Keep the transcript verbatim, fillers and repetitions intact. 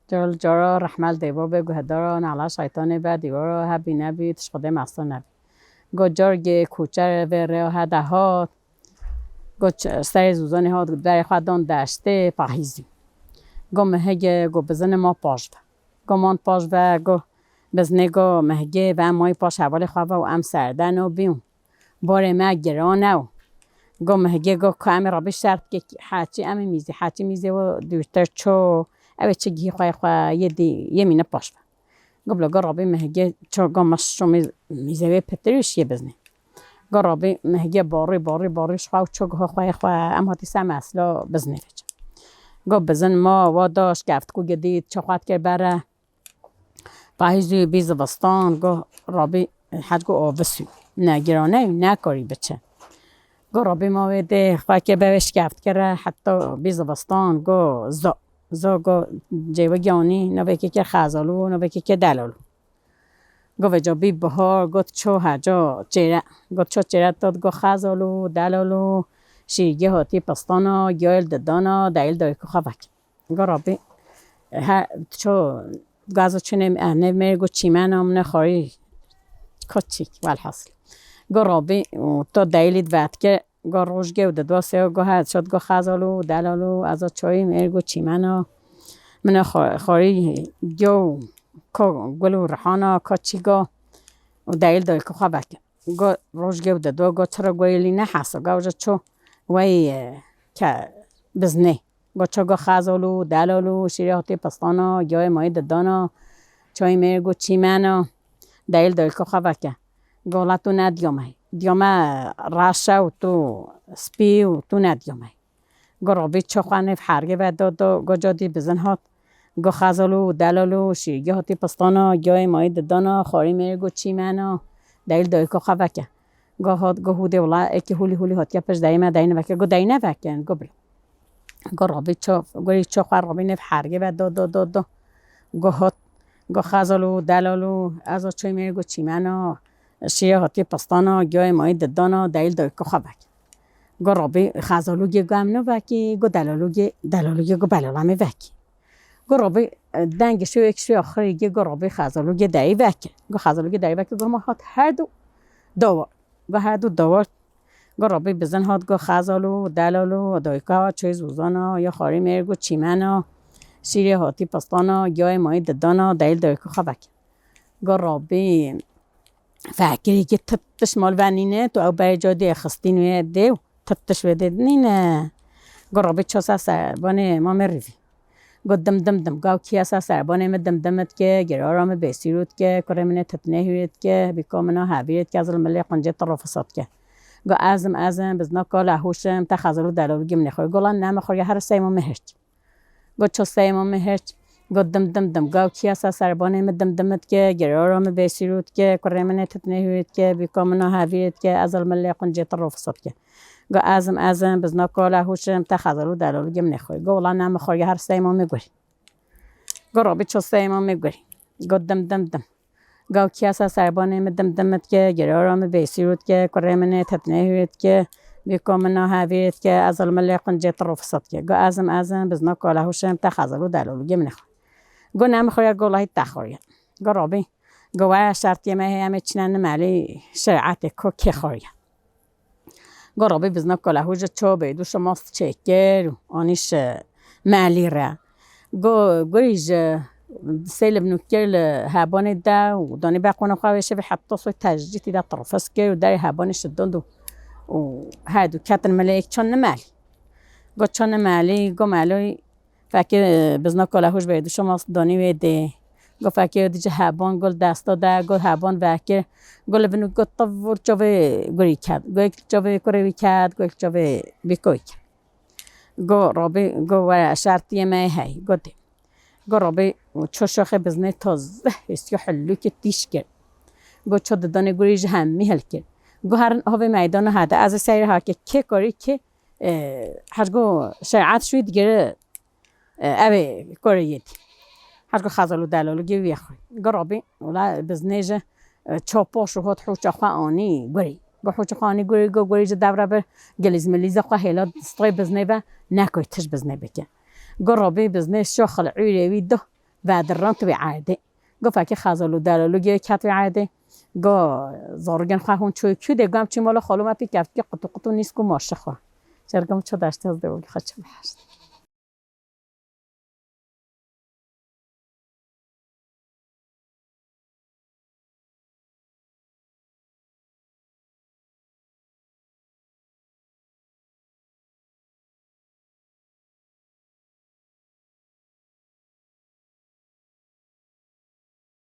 Cara li cara rehme li dêva be, guhedara nala şeytanê be, dîwara hebî nebî, tişt Xwedê mestir nebî. Go cargê koçer vê rêya hede hat. Go ç-, serê zûzanê hat, berê xwe dan deştê, pahîzî. Go mihige, go bizine ma paş ve. Go man paş ve, go biznê go mihigê ve em mayî paş hevalê xwe ve û em serdeno bîn. Barê me giran e û. Go mihigê go ka em ê rabî şert ke heçî em ê mîzê, heçî mîzê wo dûrtir ço, ew ê çi gihî xwe xwe yê dî, yê mîne paş ve. Go bila go rabî mihigê ço go meş şo mîz-, mîzê wê pitir û şiyê biznê. Go rabî mihigê barî, barî, barî ji xwe û ço giha xwe xwe em hatî ser mesela biznê veçe. Go bizin ma wa da şkeft ku gidît, ço xwe dikir bere. Pahîzî bî zivistan, go rabî hec go avisû. Ne giraney, ne karî biçe. Go rabî ma wê dê xwe ke bevê şkeft kire, heta bî zivistan, go zo. Zo go cêwegî anî, novekê kir xezalû, novekê kir delalû. Go veca bî bihar, got ço heca çêre. Got ço çêre tat, go xezalû, delalû, şîrgê hatî pistana, giyayê li didana, dayî li dayikê xwe veke. Go rabî, he, ço gazo çinê, eh, ne mêr go çîmena, mine xwarî koçîk, welhasil. Go rabî, û to dayî lî vedke, go rojge û didwa seo, go he, çot go xezalû, delalû, ez a çoyî mêr go çîmena, mine xwa-, xwarî giyo, ko gul û rihana, ko çî go, û dayî li dayikê xwe veke. Go rojge û didwa, go çira goyê lî nehesa, go uca ço wey, e, ke biznê. Go ço go xezalû, delalû, şîrê hatî pistana, giyayê mayî didana, çoyî mêr go çîmena, dayî li dayikê xwe veke. Go la tu ne diyame. Diyame reş e û tu spî û tu ne diyame. Go rabî ço xwe nêv hergê ve do do, go ca dî bizin hat. Go xezalû, delalû, şîrgê hatî pistana, giyayê mayî didana, xwarî mêr go çîmena, dayî li dayikê xwe veke. Go hat, go hûdê wila, êkî hûlî hûlî hatiye pişt dayî me, dayî niveke. Go dayî nevekin, go bila. Go rabî ço, go rî ço xwe rabî nêv hergê ve do do do do. Go hat, go xezalû, delalû, ez a çoyî mêr go çîmena, şîrê hatî pistana, giyayê mayî didana, dayî li dayikê xwe veke. Go rabî xezalûgê go em nivekî, go delalûgê, delalûgê go belala me vekî. Go rabî, e, dengê şo yek şo axirî gê go rabî xezalûgê dayî veke. Go xezalûgê dayî veke, go ma hat her du dawar. Go her du dawar. Go rabî bizin hat, go xezalû, delalû, dayika çoyî zûzana, ya xwarî mêr go çîmena, şîrê hatî pistana, giyayê mayî didana, dayî li dayikê xwe veke. Go rabî fekirî ki titiş mal ve nîne, tu ew berê ca dê xistîn wê dê û titiş wê dê nîne. Go rabî ço ser serbanê mamê rîvî. Go dim dim dim, gaw kî ya ser serbanê min dim dim dike, girara min bêsîrû dike, kurê min ê titinê hûrê dike, bîka min a hevîrê dike, ez li milê quncê tirofisa dike. Go ez im, ez im, bizna kala hûş im, te xezalû delalûgê min ê xwar. Go la ne min xwar ya her seyma min hirç. Go ço seyma min hirç. Go dim dim dim, gaw kî ya ser serbanê min dim dim dike, girara min bêsîrû dike, kurê min ê titinê hûrê dike, bîka min a hevîrê dike, ez li milê quncê tirofisa dike. Go ez im, ez im, bizna kala hûş im, te xezalû delalûgê min ê xwar. Go wila ne min xwar ya her seyma min gurî. Go rabî ço seyma min gurî. Go dim dim dim. Gaw kî ya ser serbanê min dim dim dike, girara min bêsîrû dike, kurê min ê titinê hûrê dike, bîka min a hevîrê dike, ez li milê quncê tirofisa dike. Go ez im, ez im, bizna kala hûş im, te xezalû delalûgê min ê xwar. Go ne min xwar ya, go lahî te xwar ya. Go rabî. Go were şertiyê me heye, em ê çine nimelî şerîetê ko kê xwar ya. Go rabî bizna kala hû ji ço bê dû şo mast çêkir û anî ji melî re. Go gurî ji sêlib nû kir li hebanê de û danî beqona xwe wê şevê heta soy tecrîtî de tirfis kir û derê hebanê şidand û, û her du ketin milê yek çand nimelî. Go çand nimelî, go meloy Fekê, e, bizna kala hûş bê, dişo mas donî wê dê. Go fekê wê dije heban, go li desta de, go heban vekir. Go li vin go tivur çavê gurî ket. Go yek çavê kurê wî ket, go yek çavê bîko wî ket. Go rabî, go were şertiyê me hey, go dê. Go rabî ço şoxê biznê tazeh hêstiyo helûkê tîş kir. Go ço didanê gurî ji hemî hilkir. Go herin avê meydana hede. Ez ê seyr hake kê karî kê, e, her go şerîet şûyî digere. E, ev ê kurê yê dî. Her ku xezal û delalû gê wî yê xwe. Go rabî, wela biznê ji, e, çapoş û hot hûça xwe anî gurî. Go hûça xwe anî gurî, go gurî ji dev re bir gilîz milîza xwe hêla stay biznê ve, nekoy tij biznê bike. Go rabî biznê şo xil ûrê wî do, Vedirand wê erdê. Go fekê xezal û delal û gê ket wê erdê. Go zarogên xwe hûn çû kû dê, gam çî mala xalo me pî kevtî qutu qutu nîsk û maşi xwe. Şer gam ço deştez de wî xwe çi behişt.